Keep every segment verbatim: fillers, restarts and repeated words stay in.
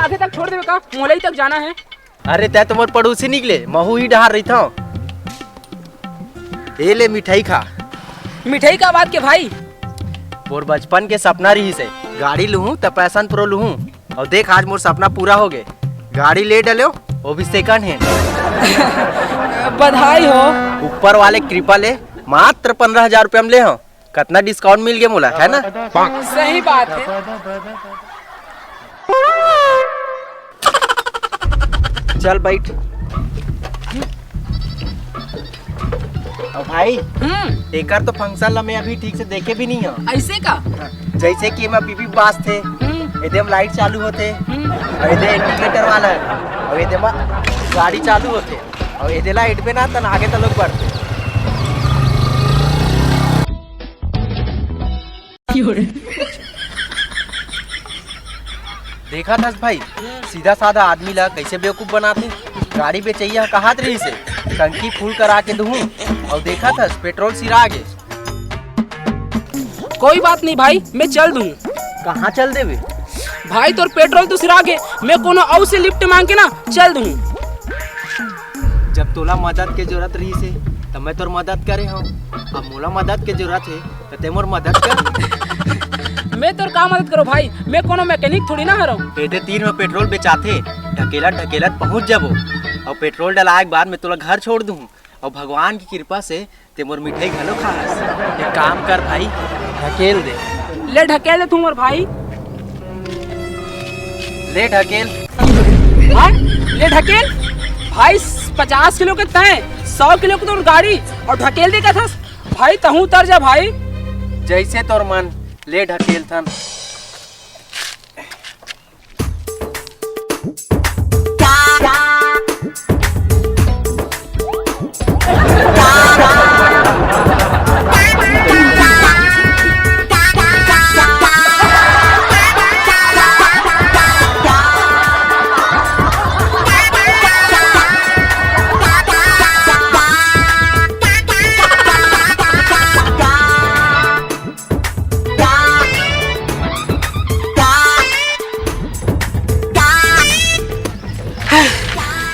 आगे तक छोड़ देबे का? मोला ही तक जाना हे। अरे, तैं तो मोर पड़ोसी निकले, महू ही डहार रहिथंव। ए ले मिठाई खा। मिठाई का बात के भाई? मोर बचपन के सपना रहिस हे, गाड़ी लुहूं त Passion Pro लुहूं। अउ देख, आज मोर सपना पूरा होगे। गाड़ी ले डरेंव, वो भी second hand। बधाई हो। ऊपर वाले कृपा ले मात्र पंद्रह हजार रुपया म ले हंव। कतना discount मिल गे मोला, है ना? सही बात हे। चल बइठ। अउ भाई, हम्म। एकर तो function ला मैं अभी ठीक से देखे भी नहीं हंव। अइसे का? जइसे कि एमा पीपी बाजथे, हम्म। एदे म light चालू होथे, हम्म। अउ एदे indicator वाला हे, अउ एदे म गाड़ी चालू होथे, अउ एदे ला एदबे ना तन आगे तलोक बढ़थे। देखत हस भाई, सीधा साधा आदमी ला कइसे बेवकूफ बनाथे। गाड़ी बेचइया ह कहात रहिस हे, टंकी full करा के दुहूं, अउ देखत हस पेट्रोल सिरा गे। कोई बात नहीं भाई, मैं चल दुहूं। कहाँ चल देबे? भाई तोर पेट्रोल तो सिरा गे, मैं कोनो अउ से lift मांग के ना चल दुहूं। जब तोला मदद के जरूरत रहिस हे, त मैं तोर मदद करे हंव। अब मोला मदद के जरूरत हे, त तैं मोर मदद कर। मैं तोर का मदद करों भाई, मैं कोनो mechanic थोड़ी ना हरंव। एदे तीर म पेट्रोल बेचाथे, ढकेलत ढकेलत पहुंच जाबो। अउ पेट्रोल डलाए के बाद मैं तोला घर छोड़ दुहूं। अउ भगवान की कृपा से तैं मोर मिठाई घलो खाहस। एक काम कर भाई, ढकेल दे। ले ढकेल दे तू मोर भाई। ले ढकेल। हाँ? ले ढकेल। भाई, पचास किलो के तैं, सौ किलो के तोर गाड़ी, अउ ढकेल दे कथस? भाई, तहूँ उतर जा भाई। जइसे तोर मन, ले ढकेल थन।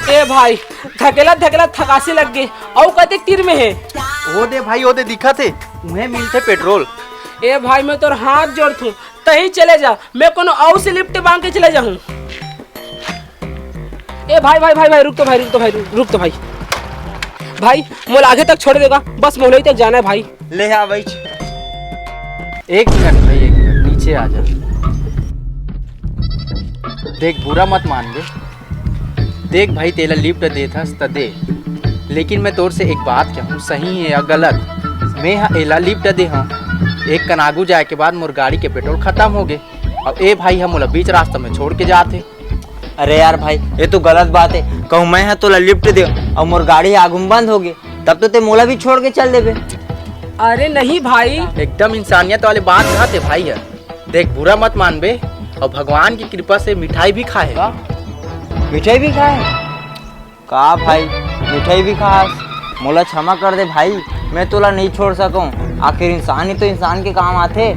ए भाई, ढकेलत ढकेलत थकासी लग गे। अउ कतेक तीर में हे? ओ दे भाई, ओ दे दिखत हे, उहें मिलथे पेट्रोल। ए भाई, मैं तोर हाथ जोड़थूं, तहीं चले जा, मैं कोनो अउ से lift मांग के चले जाहूं। ए भाई, भाई, भाई, भाई, रुक तो भाई, रुक तो भाई, रुक, रुक तो भाई। भाई, मोला आगे तक छोड़ देगा, बस मोला ही तक जाना है भाई। ले आ भाई। एक मिनट भाई, एक मिनट, नीचे आ जा। देख, बुरा मत मान बे। देख भाई, तेला lift देत हस त दे, लेकिन मैं तोर से एक बात कहूँ, सही है या गलत, मैं हा एला lift दे हूँ। एक कन आगू जाए के बाद मोर गाड़ी के पेट्रोल खत्म हो गे, अउ ए भाई ह मोला बीच रास्ता में छोड़ के जात हे। अरे यार भाई, ये तो गलत बात है। कहूँ मैं ह तोला lift दे अउ मोर गाड़ी आगू में बंद हो गे, तब तो ते मोला भी छोड़ के चल देबे। अरे नहीं भाई। एकदम इंसानियत वाले बात कहत हे भाई ह। देख, बुरा मत मानबे, अउ भगवान की कृपा से मिठाई भी खाए। का? मिठाई भी खाए? का भाई, मिठाई भी खास? मोला क्षमा कर दे भाई, मैं तोला नहीं छोड़ सकूं। आखिर इंसान ही तो इंसान के काम आथे।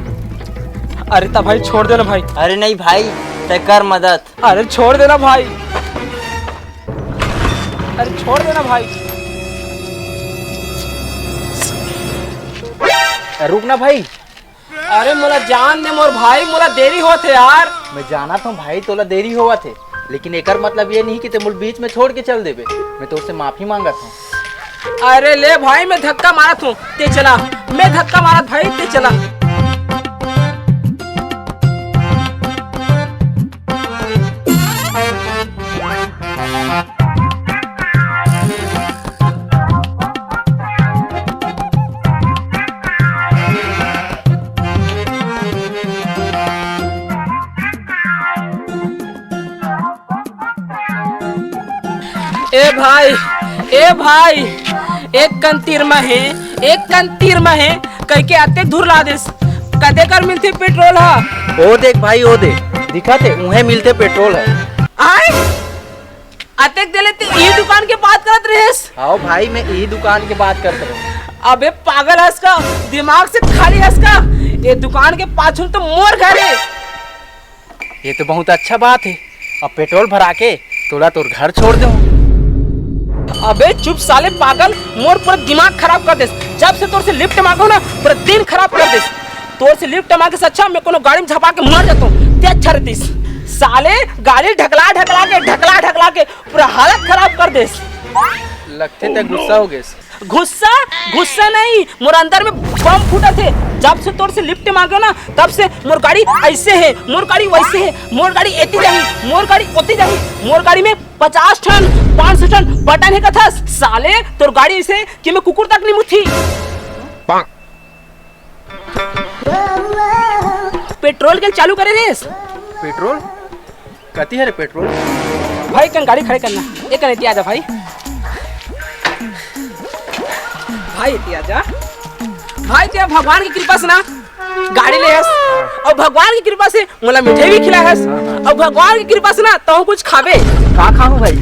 अरे त भाई छोड़ देना भाई। अरे नहीं भाई, ते कर मदद। अरे छोड़ देना भाई। अरे छोड़ देना भाई। रुक ना भाई। अरे मोला जान दे मोर भाई, मोला देरी होत हे यार। मैं जानत हूँ भाई, तोला देरी होवत हे, लेकिन एकर मतलब ये नहीं कि ते मोला बीच में छोड़ के चल देबे। मैं तोर से माफी मांगत हूँ। अरे ले भाई, मैं धक्का मारत हूँ, ते चला। मैं धक्का मारत भाई, ते चला। ए भाई, ए भाई, एक कन तीर म हे, एक कन तीर म हे, कहिके अतेक धुर ला देस। कते कर मिलथे पेट्रोल ह? ओ देख भाई, ओ दे, दिखत हे, उहें मिलथे पेट्रोल ह। आय? अतेक देले ते इही दुकान के बात करत रहेस? हाव भाई, मैं इही दुकान के बात करत रहेंव। अबे पागल हस का? दिमाग से खाली हस का? ये दुकान के पाछू तो मोर घर हे। ये तो बहुत अच्छा बात हे, अब पेट्रोल भरा के तोला तोर घर छोड़ देहूं। अबे चुप साले पागल, मोर पूरा दिमाग खराब कर देस। जब से तोर से लिफ्ट मांगो ना, पूरा दिन खराब कर देस। तोर से लिफ्ट मांगे से अच्छा मैं कोनो गाड़ी में झपा के मर जाता हूँ, ते अच्छा रहतीस। साले गाड़ी ढकला ढकला के, ढकला ढकला के पूरा हालत खराब कर देस। लगथे ते गुस्सा हो गेस। गुस्सा? गुस्सा नहीं, मोर अंदर में बम फूटत हे। जब से तोर से लिफ्ट मांगे ना, तब से मोर गाड़ी ऐसे हे, मोर गाड़ी वैसे हे, मोर गाड़ी एती जाही, मोर गाड़ी ओती जाही, मोर गाड़ी में पचास ठन, पाँच सौ ठन बटन हे कथस। साले तोर गाड़ी ऐसे कि मैं कुकुर तक नहीं मुथी। पेट्रोल के चालू करे रेस। पेट्रोल? कति हरे पेट्रोल? भाई कन गाड़ी खड़े करना, एक कन एती आजा भाई। भाई एती आजा। भाई ते भगवान की कृपा से ना गाड़ी ले हस, और भगवान की कृपा से मोला मिठाई भी खिला हस, और भगवान की कृपा से ना तहूं कुछ खाबे। का खाहूं भाई?